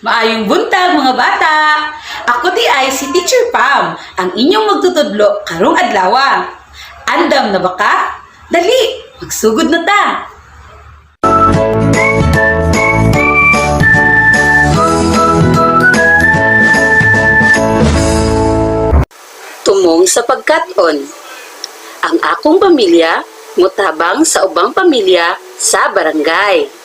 Maayong buntag, mga bata! Ako diay si Teacher Pam, ang inyong magtutudlo karong adlawa. Andam na ba ka? Dali, magsugod na ta! Tumong sa pagkat-on. Ang akong pamilya mutabang sa ubang pamilya sa barangay.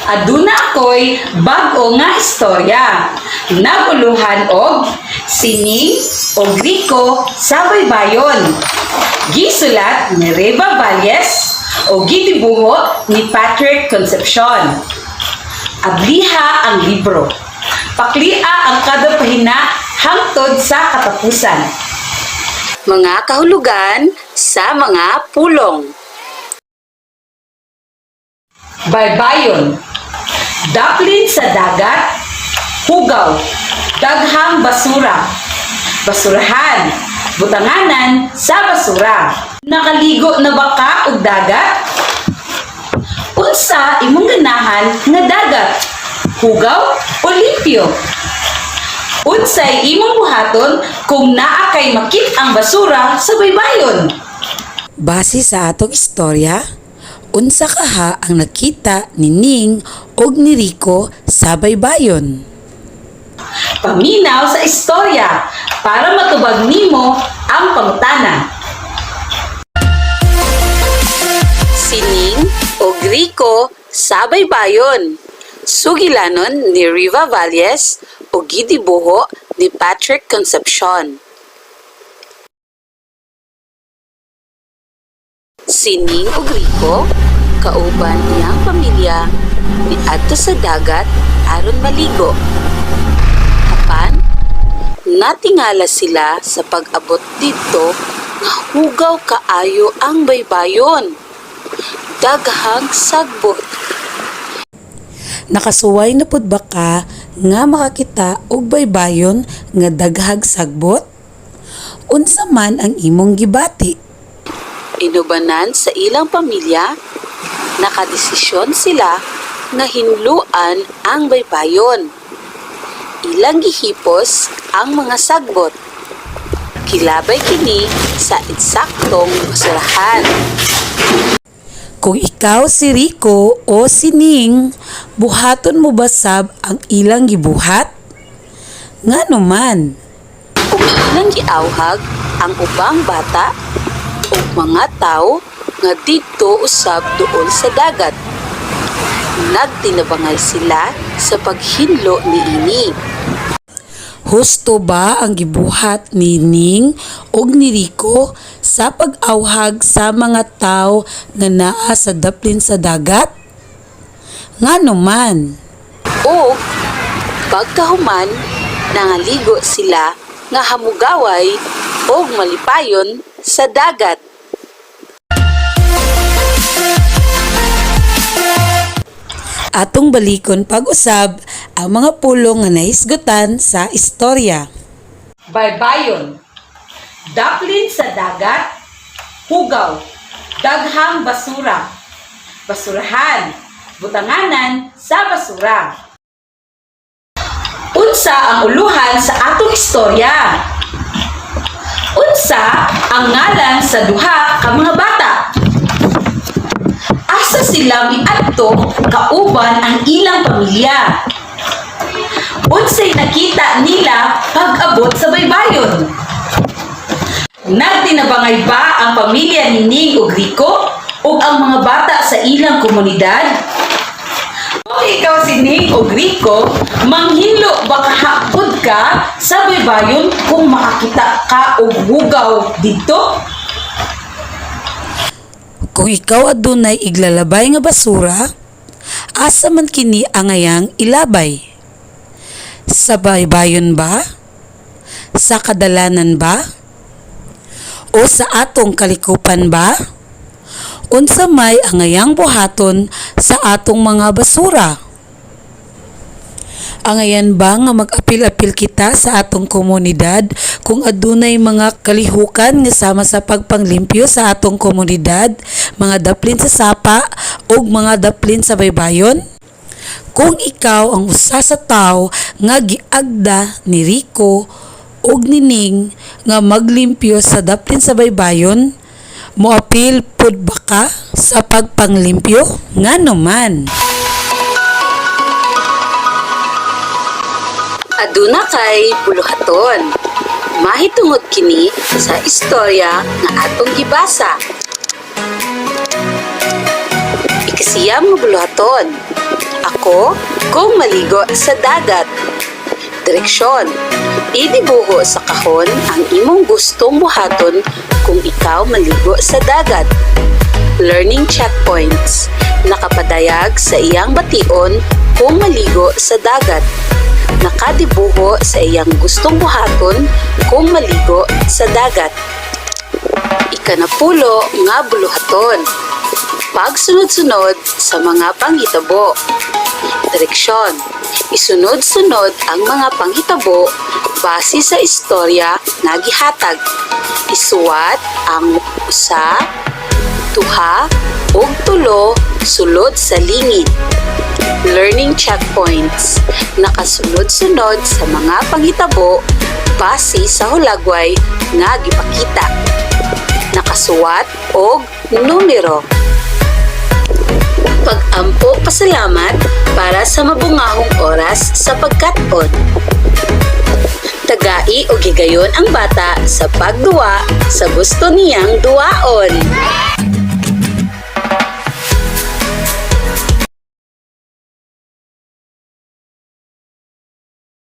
Aduna ako'y bag-o nga istorya. Naguluhan og Sining og Rico sa Baybayon. Gisulat ni Reba Valles o gidibuho ni Patrick Concepcion. Abliha ang libro. Paklia ang kada pahina hangtod sa katapusan. Mga kahulugan sa mga pulong. Baybayon. Daplin sa dagat, hugaw, daghang basura, basurahan, butanganan sa basura. Nakaligo na ba ka og dagat? Unsa imong ganahan nga dagat? Hugaw o limpyo? Unsay imong buhaton kung naa kay makit-ang basura sa baybayon? Base sa atong istorya, unsa kaha ang nakita ni Ning og ni Rico sa baybayon? Paminaw sa istorya para matubag nimo ang pangutana. Sining o Rico sa baybayon. Sugilanon ni Riva Valles o gidibuho ni Patrick Concepcion. Sining og Rico, kauban niyang pamilya, niadto sa dagat aron maligo. Apan, natingala sila sa pag-abot didto nga hugaw kaayo ang baybayon. Daghang sagbot. Nakasuway na pud ba ka nga makakita og baybayon nga daghag sagbot? Unsa man ang imong gibati? Inubanan sa ilang pamilya, nakadesisyon sila nga hinluan ang baybayon. Ilang gihipos ang mga sagbot. Kilabay kini sa eksaktong basurahan. Kung ikaw si Rico o si Ning, buhaton mo ba sab ang ilang gibuhat? Ngano man? Ug ilang giawhag ang ubang bata ug mga tawo nga didto usab duol sa dagat. Nagtinabangay sila sa paghinlo niini. Husto ba ang gibuhat ni Ning og ni Rico sa pag-awhag sa mga tawo nga naa sa daplin sa dagat? Ngano man? Ug pagkahuman, nangaligo sila nga hamugaway og malipayon sa dagat. Atong balikon pag-usab ang mga pulong nga nahisgutan sa istorya. Baybayon. Daplin sa dagat, hugaw, daghang basura, basurahan, butanganan sa basura. Unsa ang uluhan sa atong istorya? Unsa ang ngalan sa duha ka mga bata? Asa sila miadto kauban ang ilang pamilya? Unsay nakita nila pag-abot sa baybayon? Nagtinabangay ba ang pamilya ni Ning ug Rico ug ang mga bata sa ilang komunidad? Kung ikaw si Ning ug Rico, manghinlo ba kahapod ka sa baybayon kung makakita ka og hugaw didto? Kung ikaw adunay iglalabay nga basura, asa man kini angayang ilabay? Sa baybayon ba? Sa kadalanan ba? O sa atong kalikupan ba? Unsa may angayang buhaton sa atong mga basura? Angayan ba nga mag-apil-apil kita sa atong komunidad kung adunay mga kalihukan nga sama sa pagpanglimpyo sa atong komunidad, mga daplin sa sapa ug mga daplin sa baybayon? Kung ikaw ang usa sa tawo nga giagda ni Rico ug ni Ning nga maglimpyo sa daplin sa baybayon, moapil pud ba ka sa pagpanglimpyo? Ngano man? Aduna kay buluhaton. Mahitungod kini sa istorya nga atong gibasa. Ikasiyam nga buluhaton. Ako kung maligo sa dagat. Direksyon. Idibuho sa kahon ang imong gustong buhaton kung ikaw maligo sa dagat. Learning checkpoints. Nakapadayag sa iyang bation kung maligo sa dagat. Nakadibuho sa iyang gustong buhaton kung maligo sa dagat. Ikanapulo nga buluhaton. Pagsunod-sunod sa mga panghitabo. Direksyon. Isunod-sunod ang mga panghitabo base sa istorya nga gihatag. Isuwat ang usa, duha, ug tulo sulod sa lingid. Learning checkpoints. Nakasunod-sunod sa mga panghitabo base sa hulagway nga gipakita. Nakasuwat og numero. Pag-ampo pasalamat para sa mabungahong oras sa pagkat-on. Tagai og higayon ang bata sa pagduwa sa gusto niyang duwaon.